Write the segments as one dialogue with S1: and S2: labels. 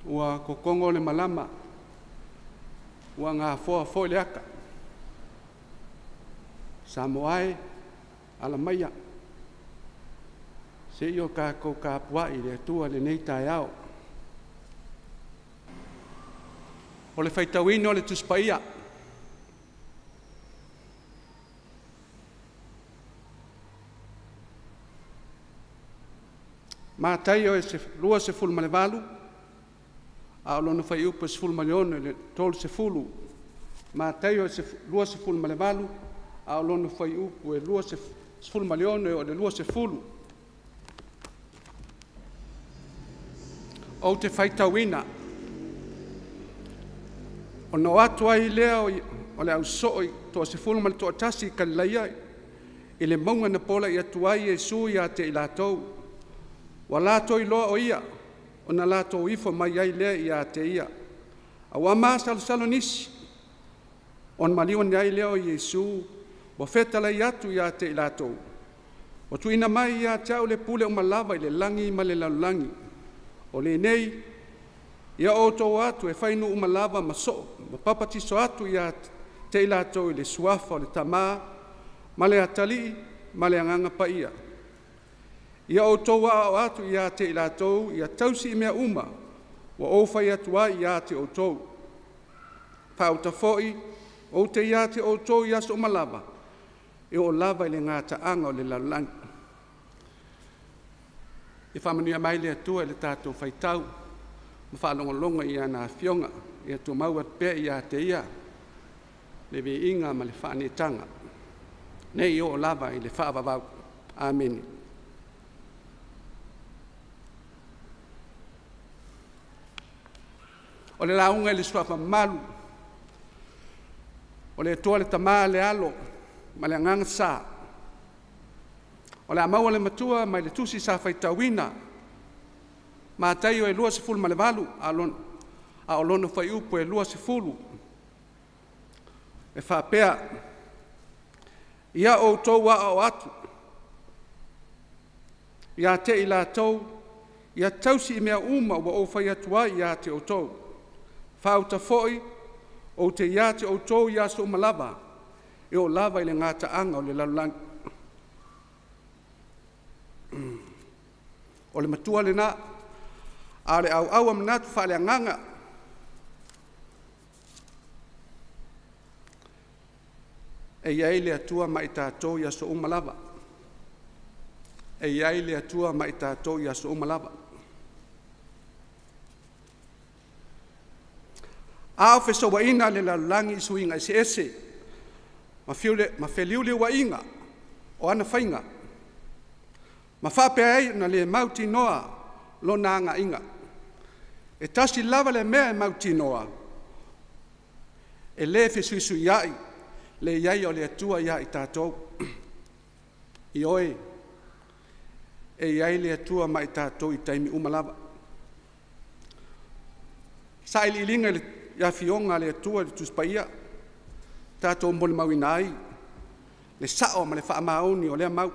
S1: Ua kokogo le malama, ua gafoa foi le ata. Samoa e, ala maia, se i o tatou tapuai i le Atua i lenei taeao. O le faitauina o le Tusi Paia. Mataio e 28, a o lona fuaiupu e 16 i le 30. Mataio 28, a o lona fuaiupu e 16 e oo i le 20. Ou te faitauina, ona o atu ai lea o le ausoo e toasefulu ma le toatasi i Kalilaia i le mauga na pola'i atu ai Iesu ia te i latou. Ua latou iloa o Ia, ona latou ifo mai ai lea ia te Ia. A ua masalosalo nisi, ona maliu ane ai lea o Iesu, ua fetalai atu ia te i latou, ua tuuina mai ia te a'u le pule uma lava i le lagi ma le lalolagi. O lenei, ia outou o atu e fai nuu uma lava ma soo, ma papatiso atu ia te i latou i le suafa o le Tama ma le Atalii ma le Agaga Paia. Ia outou aoao atu ia te i latou ia tausi i mea uma ua ou fai atu ai ia te outou. Faauta foi, ou te ia te outou i aso uma lava, e oo lava i le gataaga o le lalolagi. Ia faamanuia mai le Atua i le tatou faitau ma faalogologo i ana afioga. Ia tumau atu pea ia te Ia le viiga ma le faaneetaga, nei oo lava i le faavavau. Amene. O le lauga i le suafa mamalu o le Atua le Tama, le Alo ma le Agaga Sa. O le a maua le matua mai le tusi sa faitauina, Mataio e 28, a o lona fuaiupu e 20, e faapea: Ia outou aoao atu ia te i latou ia tausi i mea uma ua ou fai atu ai ia te outou. Faauta foi, ou te ia te outou i aso uma lava, e oo lava i le gataaga o le lalolagi. O le matua lena, a o le auau a manatu faaleagaga e i ai le Atua ma i tatou i aso uma lava. E i ai le Atua ma i tatou i aso uma lava. A o fesouaina le lalolagi i suiga eseese ma feliuliuaiga o ana faiga, ma faapea ai ona le mautinoa lona agaiga. E tasi lava le mea e mautinoa, e le fesuisuiai le i ai o le Atua ia i tatou. Ioe, e i ai le Atua ma i tatou i taimi uma lava. Sailiiliga i afioga a le Atua i le Tusi Paia, tatou molimauina ai le sao ma le faamaoni o lea mau. O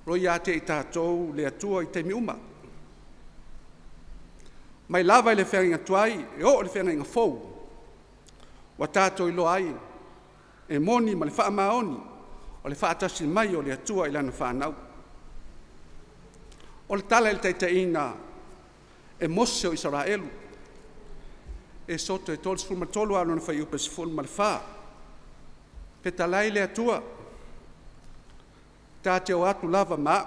S1: lo o ia te i tatou le Atua i taimi uma. Mai lava i le feagaiga tuai e oo i le feagaiga fou, ua tatou iloa ai e moni ma le faamaoni o le faatasi mai o le Atua i lana fanau. O le tala i le taitaiga e Mose o Isaraelu, Esoto e 33 a o lona fuaiupu e 14. Fetalai le Atua, ta te o atu lava ma a'u,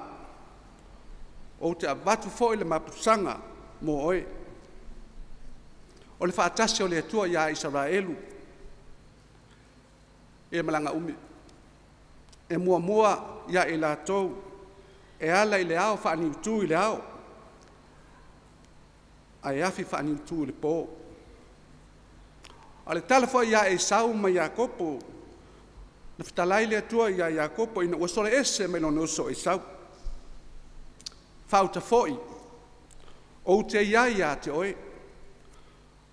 S1: ou te avatu foi le mapusaga mo oe. O le faatasi o le Atua ia Isaraelu, e malaga umi, e muamua ia i latou e ala i le ao faaniutu i le ao. Ae afi faaniutu i le po. O le tala foi ia Esau ma Iakopo, na fetalai le Atua ia Iakopo ina ua soloese mai lona uso o Esau. Faauta foi, ou te i ai ia te oe,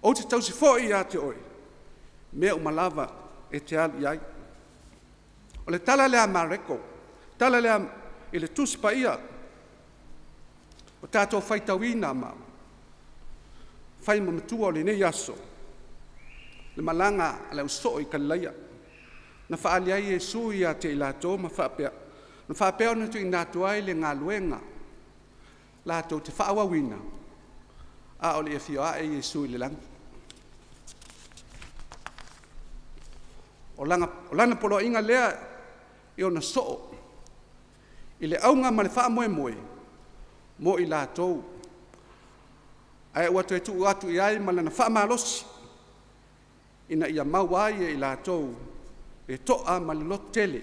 S1: ou te tausi foi ia te oe, mea uma lava e te alu i ai. O le tala lea a Mareko, tala lea i le Tusi Paia, o tatou faitauina ma fai ma matua o lenei aso, le malaga a le ausoo i Kalilaia, na faaali ai Iesu ia te i latou ma faapea, na faapea ona tuuina atu ai le galuega latou te faaauauina, a o le i afio ae Iesu i le lagi. O lana poloaiga lea i ona soo i le auga ma le faamoemoe mo i latou, ae ua toe tuu atu i ai ma lana faamalosi, ina ia maua ai e i latou le toa ma le lototele,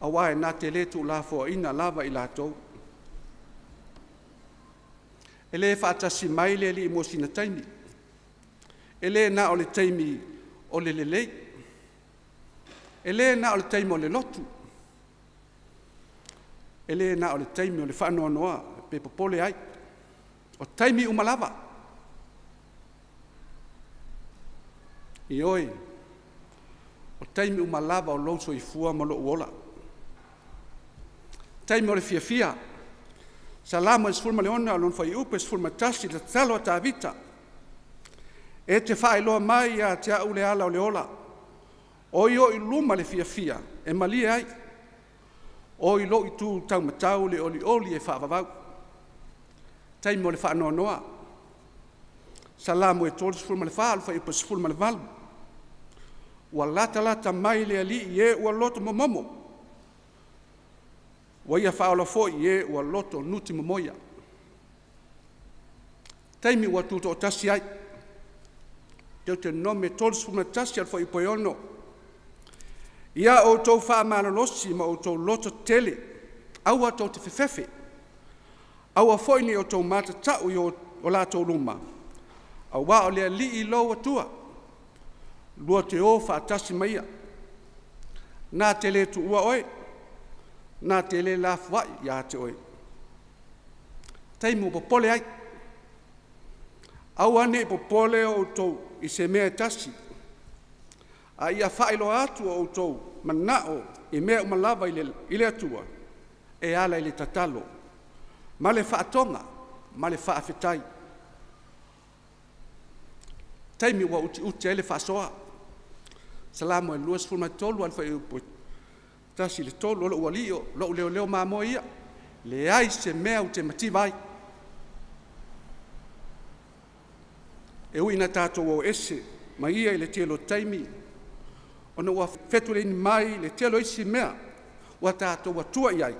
S1: aua e na te le tuulafoaiina lava i latou. E le faatasi mai le Alii mo sina taimi, e le na o le taimi o le lelei, e le na o le taimi o le lotu, e le na o le taimi o le faanoanoa pe popole ai, o taimi uma lava. Ioe, o taimi uma lava o lou soifua ma lou ola. Taimi o le fiafia, Salamo 16, lona fuaiupu e 11, le tatalo a Tavita, e te faailoa mai ia te au le ala o le ola, o i ou luma le fiafia e malie ai, o i lou itu taumatau le olioli e faavavau. Taimi o le faanoanoa, Salamo e 34, le fuaiupu e 18, ua latalata mai le Alii i e ua loto momomo, ua ia faaola foi i e ua loto nutimomoia. Taimi ua tutoatasi ai, Deuteronome 31, le fuaiupu e 6, ia outou faamalolosi ma outou loto tetele, aua tou te fefefe, aua foi ne i outou matatau i o latou luma, aua o le Alii lou Atua, lua te o faatasi ma Ia, na te le tuua oe, na te le lafoai ia te oe. Taimi ua popole ai, aua ne i popole outou i se mea e tasi, a ia faailoa atu o outou manao i mea uma lava i le Atua, e ala i le tatalo, ma le faatoga, ma le faafetai. Taimi ua utiuti ai le faasoa, Salamo e 23 le fuaiupu 1 i le 3, o lou alii o lou leoleo mamoe ia, leai se mea ou te mativa ai. E ui ina tatou o ese ma ia i le tele o taimi, ona ua fetuleini mai le tele o isi mea ua tatou atua i ai,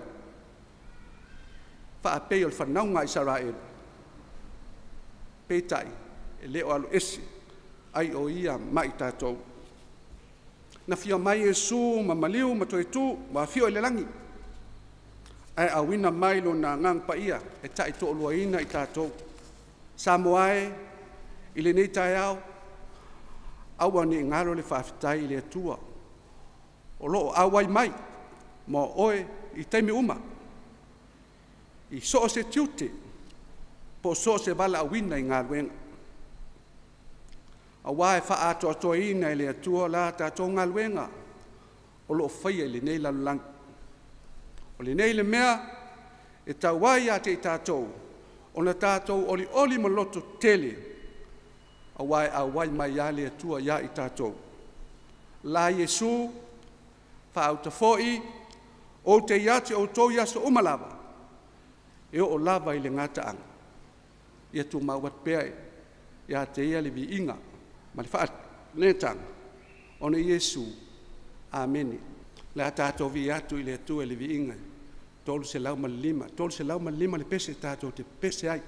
S1: faapei o le fanauga a Isaraelu, peitai, e le o alo ese ai o ia ma i tatou. Na fia mai Iesu ma maliu ma toe tu, ua afio i le lagi, ae auina mai lona agaga paia e taitoaluaina i tatou. Samoa e, i lenei taeao, aua ne i galo le faafetai i le Atua o lo o auai mai ma oe i taimi uma, i so o se tiute po o so o se valaauina i galuega. Aua e faaatoatoaina e le Atua la tatou galuega o lo o faia i lenei lalolagi. O lenei le mea e tau ai ia te i tatou, ona tatou olioli ma loto tetele, aua e auai mai lava le Atua ia i tatou. La Iesu, faauta foi, ou te ia te outou i aso uma lava, e oo lava i le gataaga, ia tumau atu pea ia te ia le viiga ma le faaneetaga, ona o Iesu. Amene. O le a tatou viia atu i le Atua i le viiga 305, 305 le pese tatou te pese ai.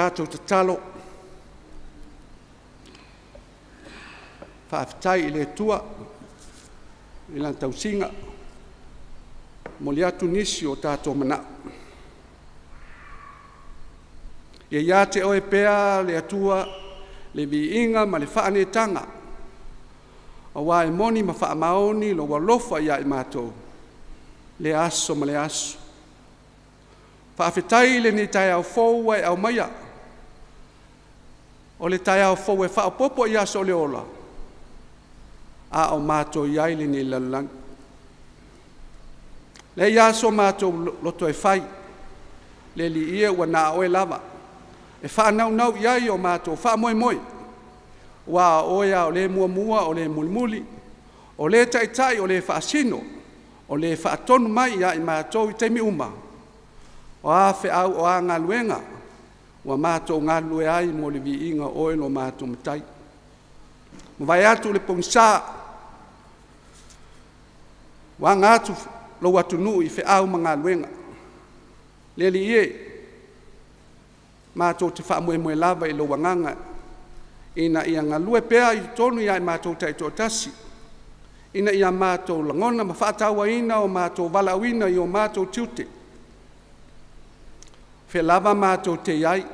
S1: Tatou tatalo. Faafetai i le Atua i lana tausiga, momoli atu nisi o tatou manao. Ia ia te oe pea le Atua le viiga ma le faaneetaga, aua e moni ma faamaoni lou alofa ia i matou, lea aso ma lea aso. Faafetai i lenei taeao fou ua e aumaia, o le taeao fou e faaopoopo i aso o le ola, a o matou i ai i lenei lalolagi. Leai lava so matou loto e fai, le Alii e, ua na o oe lava e faanaunau i ai o matou faamoemoe, aua o oe lava o le muamua o le mulimuli, o le taitai o le faasino, o le faatonu mai ia i matou i taimi uma, o a feau o a galuega ua matou galulue ai mo le viiga o oe lo matou Matai. Ua mavae atu le pogisa, ua aga atu lou atunuu i feau ma galuega. Le Alii e, matou te faamoemoe lava i lou agaga, ina ia galue pea i totonu ia i matou taitoatasi, ina ia matou lagona ma faatauaina o matou valaauina i o matou tiute. O fea lava matou te i ai,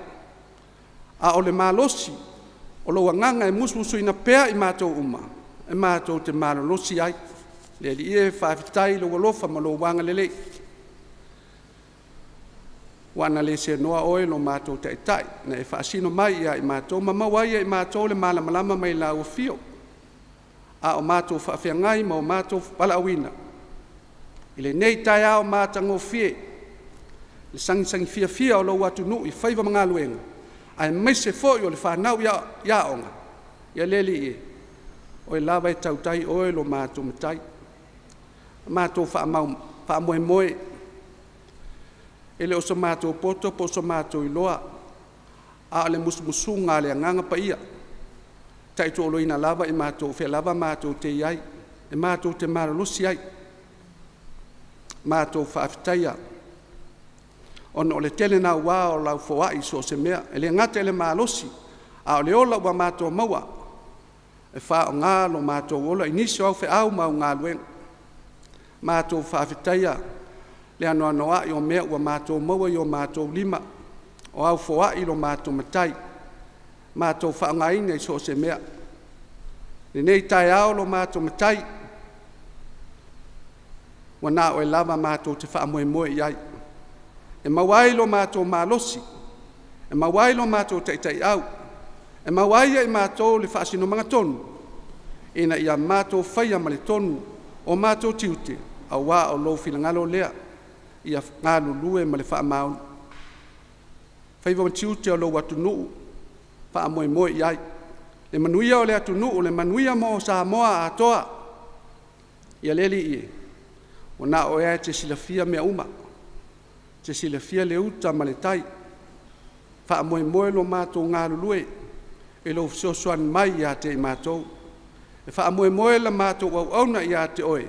S1: a o le malosi o lou agaga e musumusuina pea i matou uma, e matou te malolosi ai. Le Alii e, faafetai i lou alofa ma lou agalelei. Ua na le seanoa oe lo matou taitai, na e faasino mai ia i matou ma maua ai e i matou le malamalama mai lau afio, a o matou faafeagai ma o matou valaauina. I lenei taeao matagofie, le sagisagi fiafia o lou atunuu i faiva ma galuega, aemaise foi o le fanau i aoga, ia le Alii e, oe lava e tautai oe lo matou Matai. Matou faamoemoe, e le o so matou poto po o so matou iloa, a o le musumusuga a le Agaga Paia, taitoaloina lava i matou, o fea lava matou te i ai, e matou te malolosi ai, matou faafetaia, ona o le tele naua o lau foai i so o se mea, e le gata i le malosi, a o le ola ua matou maua, e faaaoga lo matou ola i nisi o au feau ma au galuega. Matou faafetaia le anoanoai o mea ua matou maua i o matou lima, o au foai lo matou Matai, matou faaaogaina i so o se mea. Lenei taeao lo matou Matai, ua na oe lava matou te faamoemoe i ai, e maua ai lo matou malosi, e maua ai lo matou taitaiau, e maua ai e i matou le faasinomaga tonu, ina ia matou faia ma le tonu o matou tiute, aua o lou finagalo lea, ia galulue ma le faamaoni. Faiva ma tiute o lou atunuu, faamoemoe i ai. Le manuia o le atunuu, le manuia mo Samoa atoa. Ia le Alii e, ua na o oe lava e te silafia mea uma, e te silafia le uta ma le tai, faamoemoe lo matou galulue i lou fesoasoani mai ia te i matou. E faamoemoe la matou auauna ia te oe,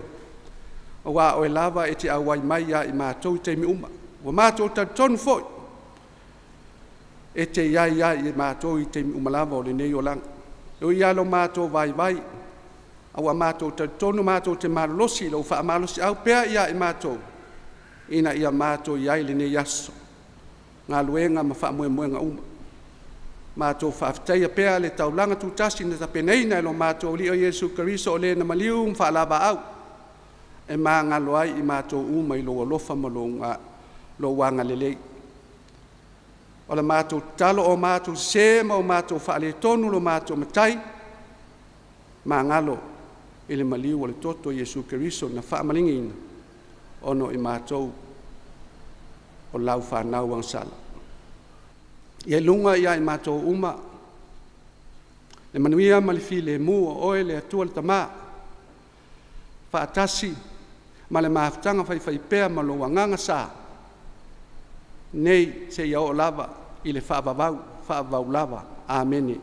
S1: aua oe lava e te auai mai ia i matou i taimi uma. Ua matou talitonu foi, e te i ai ia i matou i taimi uma lava o lenei olaga. E ui lava lo matou vaivai, a ua matou talitonu matou te malolosi i lou faamalosiau pea ia i matou, ina ia matou i ai i lenei aso, galuega ma faamoemoega uma. Matou faafetaia pea le taulaga tutasi na tapenaina e lo matou Alii o Iesu Keriso o le na maliu ma faalavaau, e magalo ai i matou uma i lou alofa ma lou agalelei. O le matou tatalo o matou sese ma o matou faaletonu lo matou Matai, magalo i le maliu o le toto o Iesu Keriso na faamaligiina, ona o i matou o lau fanau agasala. Ia i luga ia i matou uma, le manuia ma le filemu o oe le Atua le Tama, faatasi ma le mafutaga faifaipea ma lou agaga sa, nei seia oo lava i le faavavau, faavavau lava. Amene.